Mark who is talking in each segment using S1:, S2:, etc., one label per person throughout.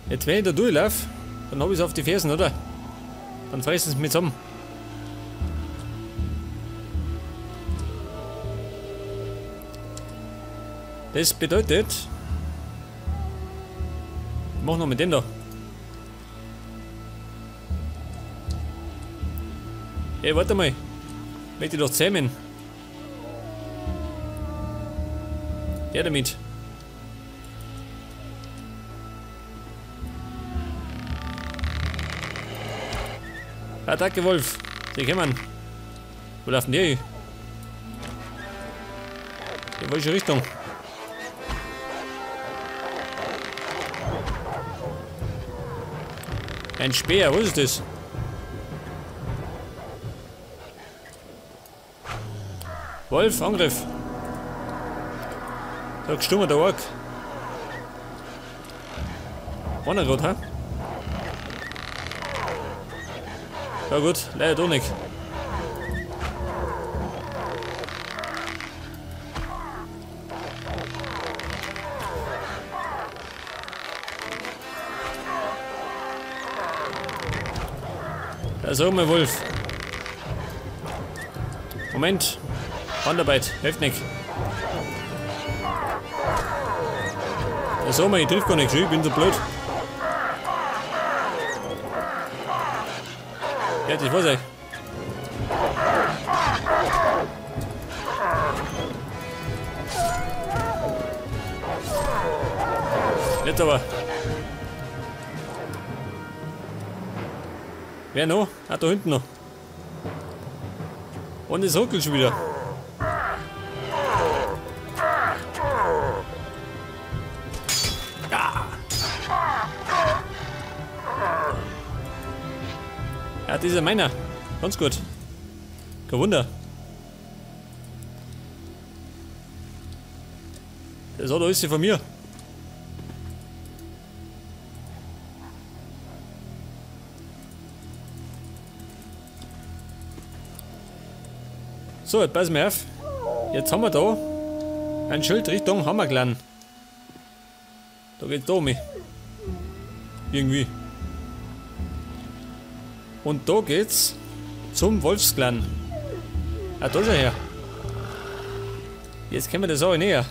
S1: Jetzt, wenn ich da durchlaufe, dann habe ich es auf die Fersen, oder? Dann fressen sie mich zusammen. Das bedeutet, ich mach noch mit dem da. Hey, warte mal. Möchte ich doch zähmen. Ja, damit. Attacke, Wolf. Sie kommen. Wo laufen die hin? In welche Richtung? Ein Speer, was ist das? Wolf, Angriff! Da gestummt der Ork. Einer grad, hä? Ja gut, leider doch nicht. Da sag mal, Wolf. Moment. Handarbeit, hilft nicht. Ja, sag mal, ich triff gar nichts, ich bin so blöd. Ja, das war's eigentlich. Jetzt aber. Wer noch? Ah, da hinten noch. Und es ruckelt schon wieder. Ja, dieser meiner. Ganz gut. Kein Wunder. Das hat alles von mir. So, jetzt pass mal auf. Jetzt haben wir da ein Schild Richtung Hammerclan. Da geht's da um mich. Irgendwie. Und da geht's zum Wolfsclan. Ah, da schon her. Jetzt kommen wir der Sache näher.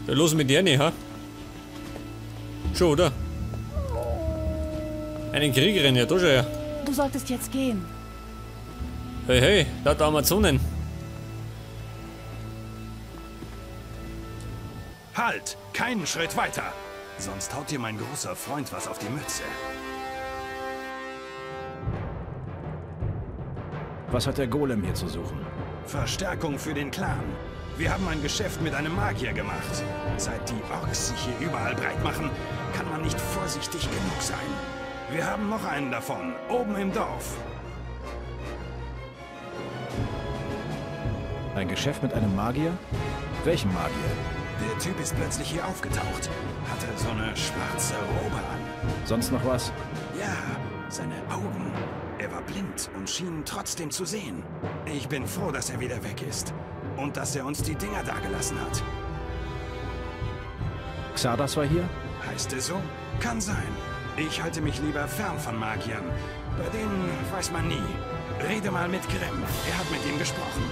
S1: Da los mit der nicht, ha? Schon, oder? Einen Kriegerin, ja, da schon her.
S2: Du solltest jetzt gehen.
S1: Hey, hey, lauter Amazonen.
S3: Halt! Keinen Schritt weiter! Sonst haut dir mein großer Freund was auf die Mütze.
S4: Was hat der Golem hier zu suchen?
S3: Verstärkung für den Clan. Wir haben ein Geschäft mit einem Magier gemacht. Seit die Orks sich hier überall breit machen, kann man nicht vorsichtig genug sein. Wir haben noch einen davon, oben im Dorf.
S4: Ein Geschäft mit einem Magier? Welchem Magier?
S3: Der Typ ist plötzlich hier aufgetaucht. Hatte so eine schwarze Robe an.
S4: Sonst noch was?
S3: Ja, seine Augen. Er war blind und schien trotzdem zu sehen. Ich bin froh, dass er wieder weg ist. Und dass er uns die Dinger dagelassen hat.
S4: Xardas war hier?
S3: Heißt es so? Kann sein. Ich halte mich lieber fern von Magiern. Bei denen weiß man nie. Rede mal mit Grimm. Er hat mit ihm gesprochen.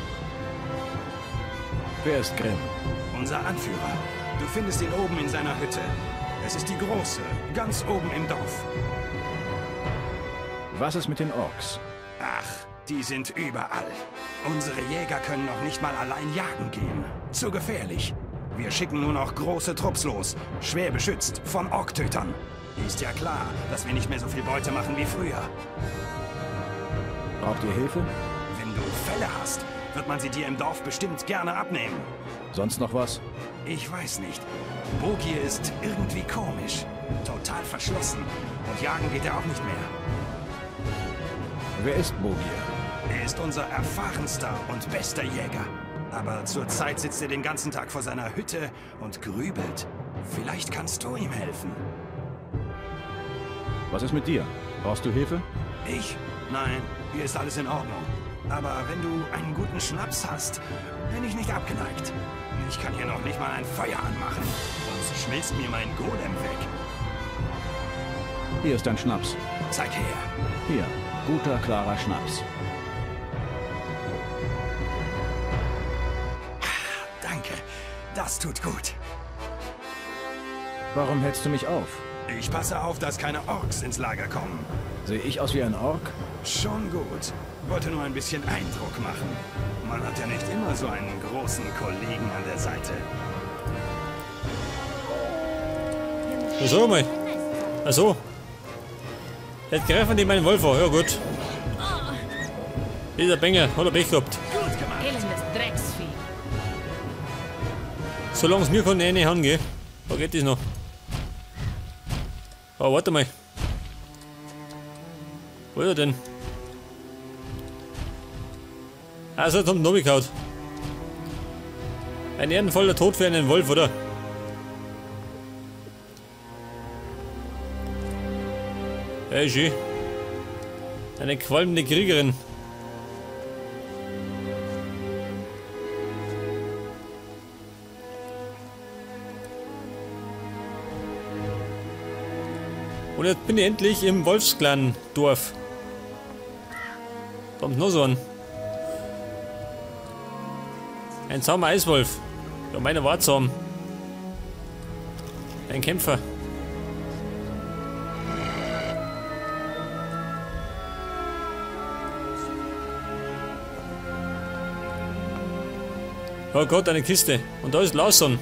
S4: Wer ist Grimm?
S3: Unser Anführer. Du findest ihn oben in seiner Hütte. Es ist die große, ganz oben im Dorf.
S4: Was ist mit den Orks?
S3: Ach, die sind überall. Unsere Jäger können noch nicht mal allein jagen gehen. Zu gefährlich. Wir schicken nur noch große Trupps los, schwer beschützt von Orktötern. Ist ja klar, dass wir nicht mehr so viel Beute machen wie früher.
S4: Braucht ihr Hilfe?
S3: Wenn du Fälle hast, wird man sie dir im Dorf bestimmt gerne abnehmen.
S4: Sonst noch was?
S3: Ich weiß nicht. Bogir ist irgendwie komisch. Total verschlossen. Und jagen geht er auch nicht mehr.
S4: Wer ist Bogir?
S3: Er ist unser erfahrenster und bester Jäger. Aber zurzeit sitzt er den ganzen Tag vor seiner Hütte und grübelt. Vielleicht kannst du ihm helfen.
S4: Was ist mit dir? Brauchst du Hilfe?
S3: Ich? Nein, Hier ist alles in Ordnung. Aber wenn du einen guten Schnaps hast, bin ich nicht abgeneigt. Ich kann hier noch nicht mal ein Feuer anmachen. Sonst schmilzt mir mein Golem weg.
S4: Hier ist dein Schnaps.
S3: Zeig her.
S4: Hier, guter, klarer Schnaps.
S3: Danke, das tut gut.
S4: Warum hältst du mich auf?
S3: Ich passe auf, dass keine Orks ins Lager kommen.
S4: Sehe ich aus wie ein Ork?
S3: Schon gut. Wollte nur ein bisschen Eindruck machen. Man hat ja nicht immer so einen großen Kollegen an der Seite.
S1: So mal. Achso. Jetzt greifen die meinen Wolf an. Ja gut. Dieser Bengel hat er Pech gehabt. Solange es mir keine eine angehen, da geht das noch. Aber warte mal. Wo ist er denn? Also, jetzt haben sie noch gehauen. Ein ehrenvoller Tod für einen Wolf, oder? Hey, schön. Eine qualmende Kriegerin. Und jetzt bin ich endlich im Wolfsclan-Dorf. Kommt noch so an. Ein zahmer Eiswolf. Ja, meiner war zahm. Ein Kämpfer. Oh Gott, eine Kiste. Und da ist Lawson.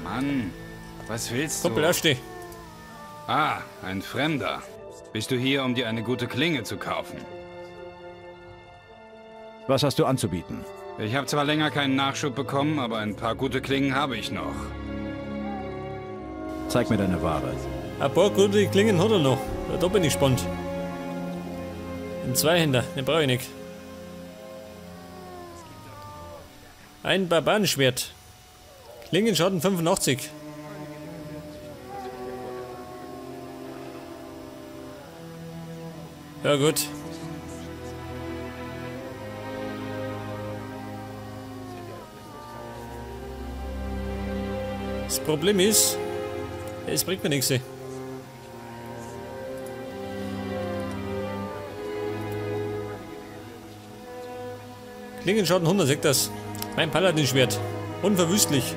S2: Mann, was willst du?
S1: Kumpel, aufsteh.
S2: Ah, ein Fremder. Bist du hier, um dir eine gute Klinge zu kaufen?
S4: Was hast du anzubieten?
S2: Ich habe zwar länger keinen Nachschub bekommen, aber ein paar gute Klingen habe ich noch.
S4: Zeig mir deine Ware.
S1: Ein paar gute Klingen hat er noch. Ja, da bin ich gespannt. Ein Zweihänder, den brauche ich nicht. Ein Barbarenschwert. Klingenschaden 85. Ja gut. Das Problem ist, es bringt mir nichts. Klingenschaden 100, sagt das. Mein Paladin-Schwert. Unverwüstlich.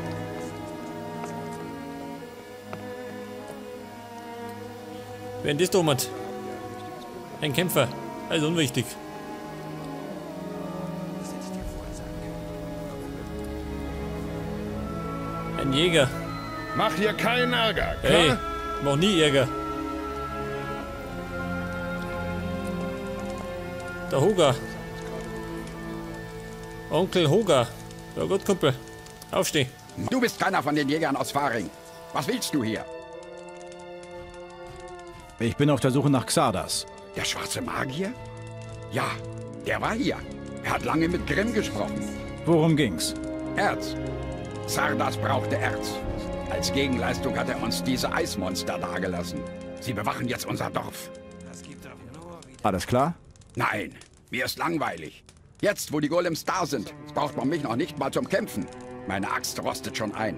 S1: Wer denn das da hat? Ein Kämpfer. Also unwichtig. Ein Jäger.
S5: Mach hier keinen Ärger, klar?
S1: Hey, mach nie Ärger. Der Hoga. Onkel Hoga. Ja gut, Kumpel. Aufsteh.
S6: Du bist keiner von den Jägern aus Faring. Was willst du hier?
S4: Ich bin auf der Suche nach Xardas.
S6: Der schwarze Magier? Ja, der war hier. Er hat lange mit Grimm gesprochen.
S4: Worum ging's?
S6: Erz. Xardas brauchte Erz. Als Gegenleistung hat er uns diese Eismonster dagelassen. Sie bewachen jetzt unser Dorf.
S4: Alles klar?
S6: Nein, mir ist langweilig. Jetzt, wo die Golems da sind, braucht man mich noch nicht mal zum Kämpfen. Meine Axt rostet schon ein.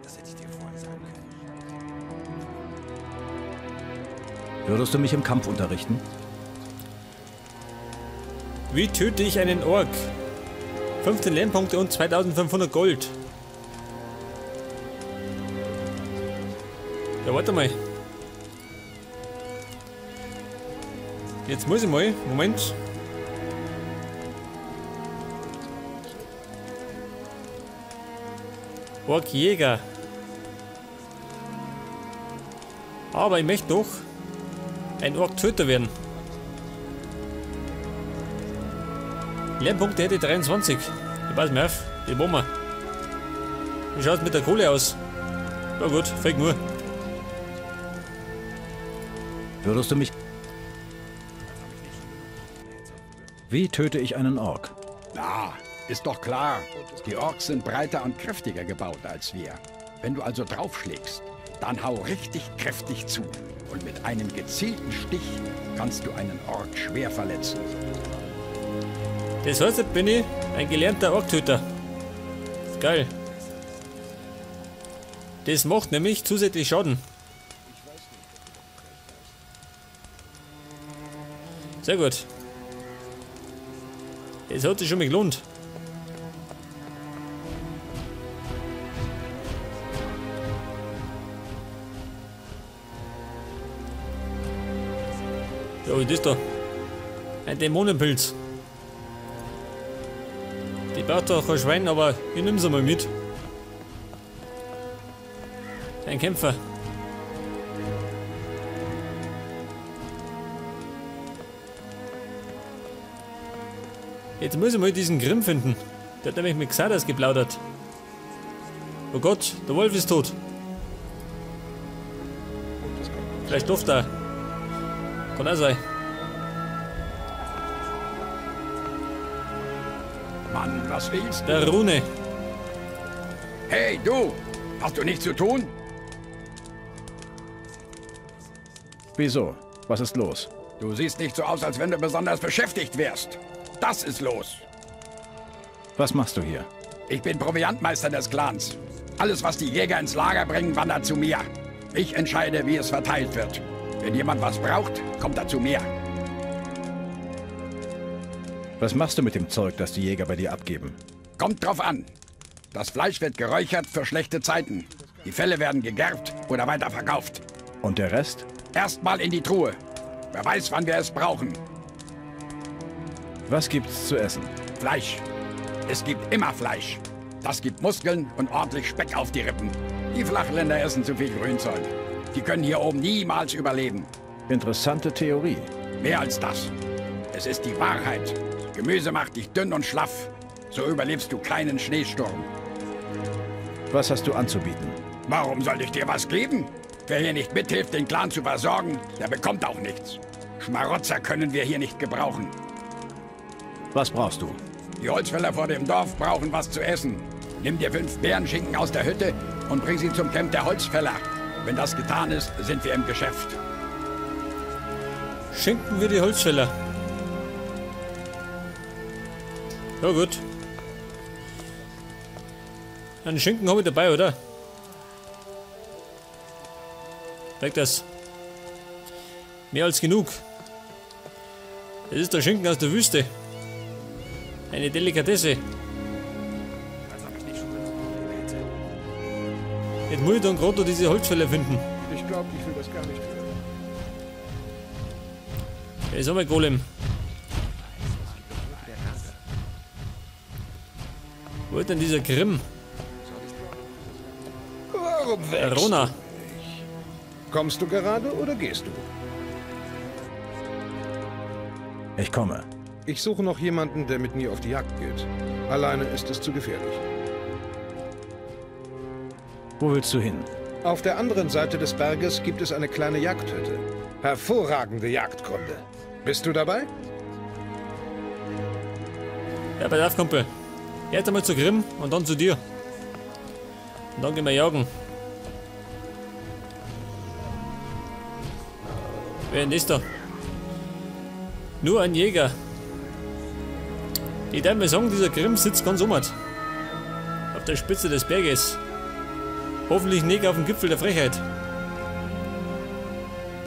S3: Das hätte ich dir vorher sagen können.
S4: Würdest du mich im Kampf unterrichten?
S1: Wie töte ich einen Ork? 15 Lernpunkte und 2500 Gold. Ja, warte mal. Jetzt muss ich mal. Moment. Orkjäger. Aber ich möchte doch ein Ork-Töter werden. Lernpunkte hätte ich 23. Ich pass mir auf, die Bomber. Wie schaut's mit der Kohle aus? Ja gut, fake nur.
S4: Würdest du mich... Wie töte ich einen Ork?
S6: Na, ist doch klar. Die Orks sind breiter und kräftiger gebaut als wir. Wenn du also draufschlägst, dann hau richtig kräftig zu. Und mit einem gezielten Stich kannst du einen Ork schwer verletzen.
S1: Das heißt, jetzt bin ich ein gelernter Orktöter. Geil. Das macht nämlich zusätzlich Schaden. Sehr gut. Es hat sich schon mal gelohnt. Ja, was ist das da? Ein Dämonenpilz. Die braucht doch kein Schwein, aber ich nehme sie mal mit. Ein Kämpfer. Jetzt muss ich mal diesen Grimm finden. Der hat nämlich mit Xardas geplaudert. Oh Gott, der Wolf ist tot. Vielleicht durfte er. Kann auch sein.
S6: Mann, was willst du?
S1: Der Rune.
S6: Hey, du! Hast du nichts zu tun?
S4: Wieso? Was ist los?
S6: Du siehst nicht so aus, als wenn du besonders beschäftigt wärst. Das ist los.
S4: Was machst du hier?
S6: Ich bin Proviantmeister des Clans. Alles, was die Jäger ins Lager bringen, wandert zu mir. Ich entscheide, wie es verteilt wird. Wenn jemand was braucht, kommt er zu mir.
S4: Was machst du mit dem Zeug, das die Jäger bei dir abgeben?
S6: Kommt drauf an. Das Fleisch wird geräuchert für schlechte Zeiten. Die Felle werden gegerbt oder weiterverkauft.
S4: Und der Rest?
S6: Erstmal in die Truhe. Wer weiß, wann wir es brauchen.
S4: Was gibt's zu essen?
S6: Fleisch. Es gibt immer Fleisch. Das gibt Muskeln und ordentlich Speck auf die Rippen. Die Flachländer essen zu viel Grünzeug. Die können hier oben niemals überleben.
S4: Interessante Theorie.
S6: Mehr als das. Es ist die Wahrheit. Gemüse macht dich dünn und schlaff. So überlebst du keinen Schneesturm.
S4: Was hast du anzubieten?
S6: Warum soll ich dir was geben? Wer hier nicht mithilft, den Clan zu versorgen, der bekommt auch nichts. Schmarotzer können wir hier nicht gebrauchen.
S4: Was brauchst du?
S6: Die Holzfäller vor dem Dorf brauchen was zu essen. Nimm dir 5 Bärenschinken aus der Hütte und bring sie zum Camp der Holzfäller. Wenn das getan ist, sind wir im Geschäft.
S1: Schinken wir die Holzfäller. Ja gut. Einen Schinken habe ich dabei, oder? Weg das. Mehr als genug. Das ist der Schinken aus der Wüste. Eine Delikatesse. Jetzt muss ich dann gerade noch diese Holzfäller finden.
S5: Ich glaube, ich will das gar nicht hören.
S1: Ja, ist auch mal Golem. Wo ist denn dieser Grimm?
S5: Warum wächst
S1: Rona.
S5: du nicht? Kommst du gerade oder gehst du?
S4: Ich komme.
S5: Ich suche noch jemanden, der mit mir auf die Jagd geht. Alleine ist es zu gefährlich.
S4: Wo willst du hin?
S5: Auf der anderen Seite des Berges gibt es eine kleine Jagdhütte. Hervorragende Jagdgründe. Bist du dabei?
S1: Ja, pass auf, Kumpel. Erst einmal zu Grimm und dann zu dir. Und dann gehen wir jagen. Wer denn ist da? Nur ein Jäger. Ich darf mir sagen, dieser Grimm sitzt ganz oben. Auf der Spitze des Berges. Hoffentlich nicht auf dem Gipfel der Frechheit.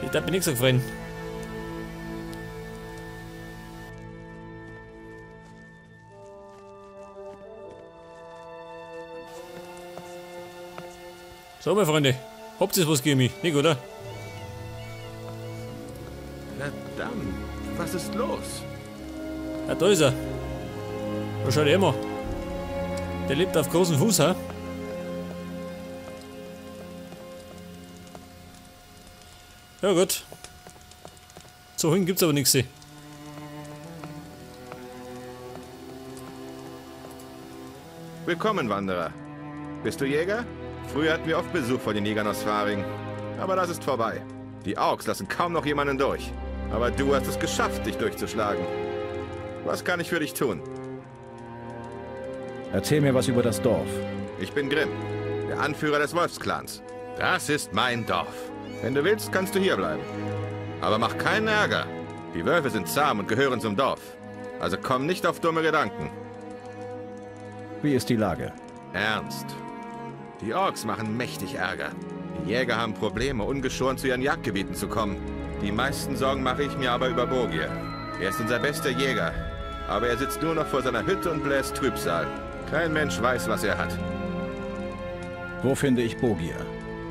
S1: Ich darf mir nichts gefreuen. So, meine Freunde, habt ihr was gegen mich? Nicht, oder?
S7: Verdammt, was ist los?
S1: Ja, da ist er. Da schaut er immer. Der lebt auf großem Fuß, hä? Ja, gut. Zu holen gibt's aber nichts.
S7: Willkommen, Wanderer. Bist du Jäger? Früher hatten wir oft Besuch von den Jägern aus Faring. Aber das ist vorbei. Die Orks lassen kaum noch jemanden durch. Aber du hast es geschafft, dich durchzuschlagen. Was kann ich für dich tun?
S4: Erzähl mir was über das Dorf.
S7: Ich bin Grimm, der Anführer des Wolfsclans. Das ist mein Dorf. Wenn du willst, kannst du hier bleiben. Aber mach keinen Ärger. Die Wölfe sind zahm und gehören zum Dorf. Also komm nicht auf dumme Gedanken.
S4: Wie ist die Lage?
S7: Ernst. Die Orks machen mächtig Ärger. Die Jäger haben Probleme, ungeschoren zu ihren Jagdgebieten zu kommen. Die meisten Sorgen mache ich mir aber über Bogir. Er ist unser bester Jäger. Aber er sitzt nur noch vor seiner Hütte und bläst Trübsal. Kein Mensch weiß, was er hat.
S4: Wo finde ich Bogir?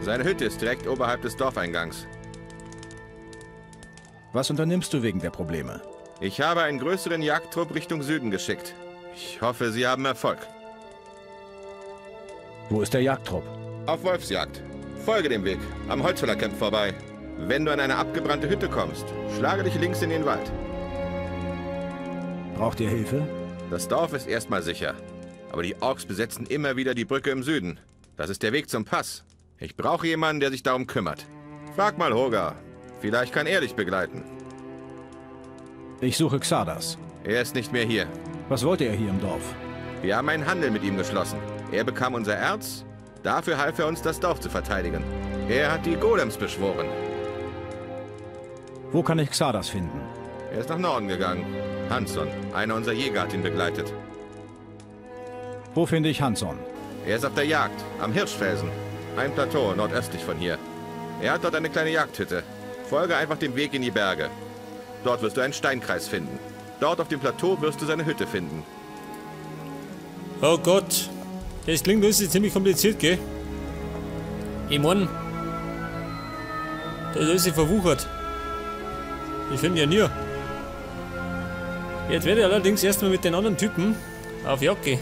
S7: Seine Hütte ist direkt oberhalb des Dorfeingangs.
S4: Was unternimmst du wegen der Probleme?
S7: Ich habe einen größeren Jagdtrupp Richtung Süden geschickt. Ich hoffe, sie haben Erfolg.
S4: Wo ist der Jagdtrupp?
S7: Auf Wolfsjagd. Folge dem Weg, am Holzfällercamp vorbei. Wenn du an eine abgebrannte Hütte kommst, schlage dich links in den Wald.
S4: Braucht ihr Hilfe?
S7: Das Dorf ist erstmal sicher. Aber die Orks besetzen immer wieder die Brücke im Süden. Das ist der Weg zum Pass. Ich brauche jemanden, der sich darum kümmert. Frag mal Hogar. Vielleicht kann er dich begleiten.
S4: Ich suche Xardas.
S7: Er ist nicht mehr hier.
S4: Was wollte er hier im Dorf?
S7: Wir haben einen Handel mit ihm geschlossen. Er bekam unser Erz. Dafür half er uns, das Dorf zu verteidigen. Er hat die Golems beschworen.
S4: Wo kann ich Xardas finden?
S7: Er ist nach Norden gegangen. Hansson, einer unserer Jäger, hat ihn begleitet.
S4: Wo finde ich Hansson?
S7: Er ist auf der Jagd, am Hirschfelsen. Ein Plateau nordöstlich von hier. Er hat dort eine kleine Jagdhütte. Folge einfach dem Weg in die Berge. Dort wirst du einen Steinkreis finden. Dort auf dem Plateau wirst du seine Hütte finden.
S1: Oh Gott. Das klingt alles ziemlich kompliziert, gell? Ich mein, da ist alles verwuchert. Ich finde ja nie. Jetzt werde ich allerdings erstmal mit den anderen Typen auf Jagd gehen.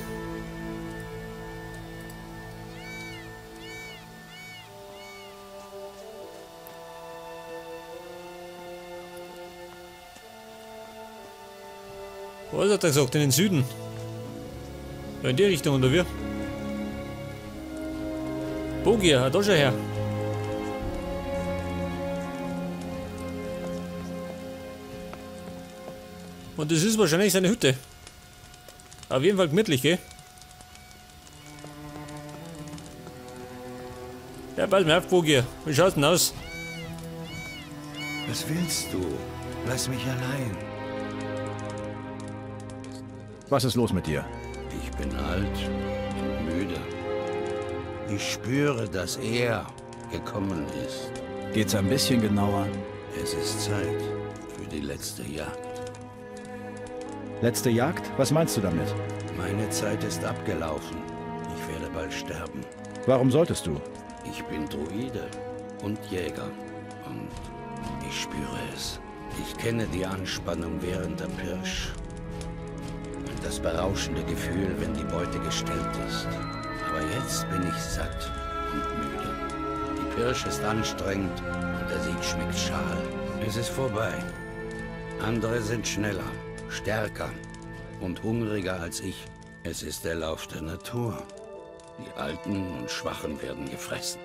S1: Was hat er gesagt? In den Süden? Ja, in die Richtung, oder wie? Bogir, da schon her. Und das ist wahrscheinlich seine Hütte. Auf jeden Fall gemütlich, gell? Ja, pass mir auf, Bogir. Wie schaut's denn aus?
S8: Was willst du? Lass mich allein.
S4: Was ist los mit dir?
S8: Ich bin alt und müde. Ich spüre, dass er gekommen ist.
S4: Geht's ein bisschen genauer?
S8: Es ist Zeit für die letzte Jagd.
S4: Letzte Jagd? Was meinst du damit?
S8: Meine Zeit ist abgelaufen. Ich werde bald sterben.
S4: Warum solltest du?
S8: Ich bin Druide und Jäger. Und ich spüre es. Ich kenne die Anspannung während der Pirsch. Und das berauschende Gefühl, wenn die Beute gestellt ist. Aber jetzt bin ich satt und müde. Die Pirsch ist anstrengend und der Sieg schmeckt schal. Es ist vorbei. Andere sind schneller, stärker und hungriger als ich. Es ist der Lauf der Natur. Die Alten und Schwachen werden gefressen.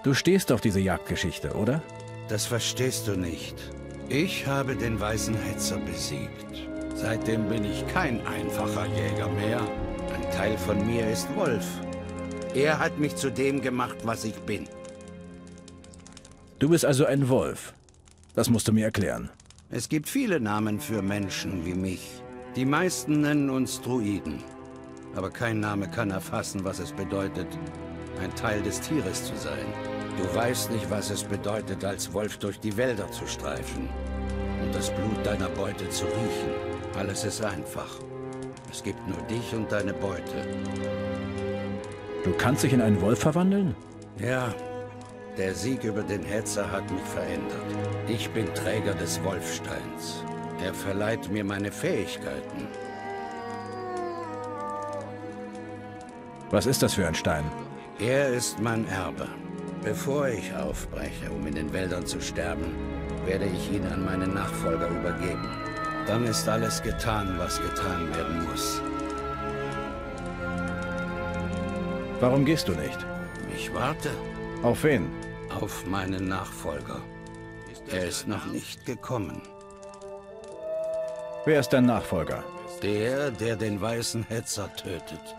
S4: Du stehst auf diese Jagdgeschichte, oder?
S8: Das verstehst du nicht. Ich habe den weißen Hetzer besiegt. Seitdem bin ich kein einfacher Jäger mehr. Ein Teil von mir ist Wolf. Er hat mich zu dem gemacht, was ich bin.
S4: Du bist also ein Wolf. Das musst du mir erklären.
S8: Es gibt viele Namen für Menschen wie mich. Die meisten nennen uns Druiden. Aber kein Name kann erfassen, was es bedeutet, ein Teil des Tieres zu sein. Du weißt nicht, was es bedeutet, als Wolf durch die Wälder zu streifen und das Blut deiner Beute zu riechen. Alles ist einfach. Es gibt nur dich und deine Beute.
S4: Du kannst dich in einen Wolf verwandeln?
S8: Ja. Der Sieg über den Hetzer hat mich verändert. Ich bin Träger des Wolfsteins. Er verleiht mir meine Fähigkeiten.
S4: Was ist das für ein Stein?
S8: Er ist mein Erbe. Bevor ich aufbreche, um in den Wäldern zu sterben, werde ich ihn an meinen Nachfolger übergeben. Dann ist alles getan, was getan werden muss.
S4: Warum gehst du nicht?
S8: Ich warte.
S4: Auf wen?
S8: Auf meinen Nachfolger. Er ist noch nicht gekommen.
S4: Wer ist dein Nachfolger?
S8: Der, der den weißen Hetzer tötet.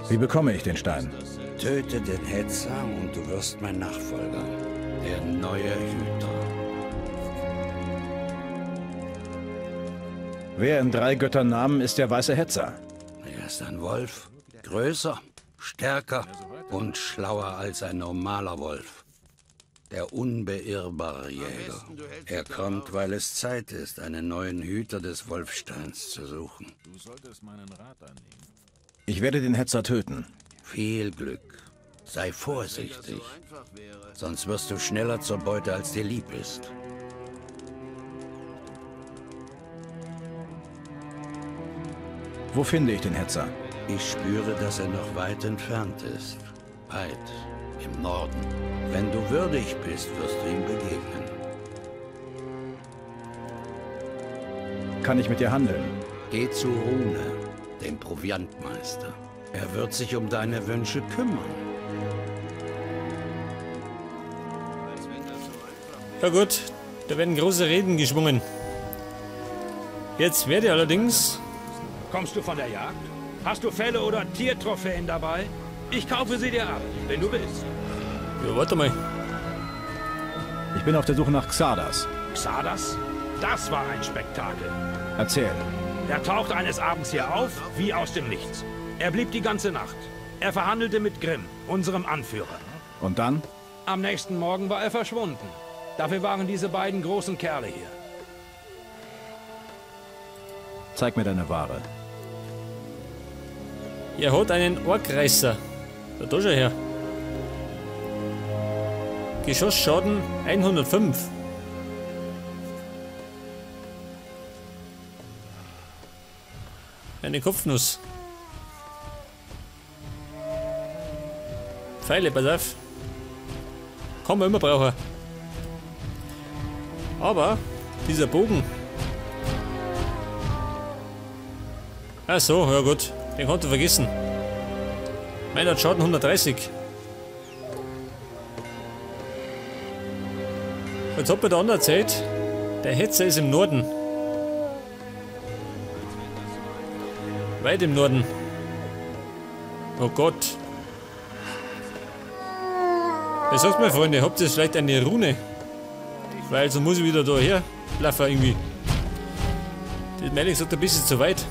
S4: Wie bekomme ich den Stein?
S8: Töte den Hetzer und du wirst mein Nachfolger. Der neue Hüter.
S4: Wer in 3 Götternamen ist der weiße Hetzer?
S8: Er ist ein Wolf. Größer, stärker und schlauer als ein normaler Wolf. Der unbeirrbare Jäger. Er kommt, weil es Zeit ist, einen neuen Hüter des Wolfsteins zu suchen.
S9: Du solltest meinen Rat annehmen.
S4: Ich werde den Hetzer töten.
S8: Viel Glück. Sei vorsichtig. Sonst wirst du schneller zur Beute, als dir lieb ist.
S4: Wo finde ich den Hetzer?
S8: Ich spüre, dass er noch weit entfernt ist. Weit. Im Norden. Wenn du würdig bist, wirst du ihm begegnen.
S4: Kann ich mit dir handeln?
S8: Geh zu Rune, dem Proviantmeister. Er wird sich um deine Wünsche kümmern.
S1: Ja gut, da werden große Reden geschwungen. Jetzt werde ich allerdings...
S10: Kommst du von der Jagd? Hast du Felle oder Tiertrophäen dabei? Ich kaufe sie dir ab, wenn du willst.
S1: Ja, warte mal.
S4: Ich bin auf der Suche nach Xardas.
S10: Xardas? Das war ein Spektakel.
S4: Erzähl.
S10: Er tauchte eines Abends hier auf, wie aus dem Nichts. Er blieb die ganze Nacht. Er verhandelte mit Grimm, unserem Anführer.
S4: Und dann?
S10: Am nächsten Morgen war er verschwunden. Dafür waren diese beiden großen Kerle hier.
S4: Zeig mir deine Ware.
S1: Er hat einen Orkreißer. Da schon her. Geschossschaden 105. Eine Kopfnuss. Pfeile, pass auf. Kann man immer brauchen. Aber dieser Bogen. Ach so, ja gut. Den konnte vergessen. Meiner hat Schaden 130. Jetzt hat mir der andere erzählt, der Hetzer ist im Norden. Weit im Norden. Oh Gott. Was sagt mir, Freunde, habt ihr vielleicht eine Rune? Weil so muss ich wieder da her laufen irgendwie. Das ist mir ehrlich gesagt ein bisschen zu weit.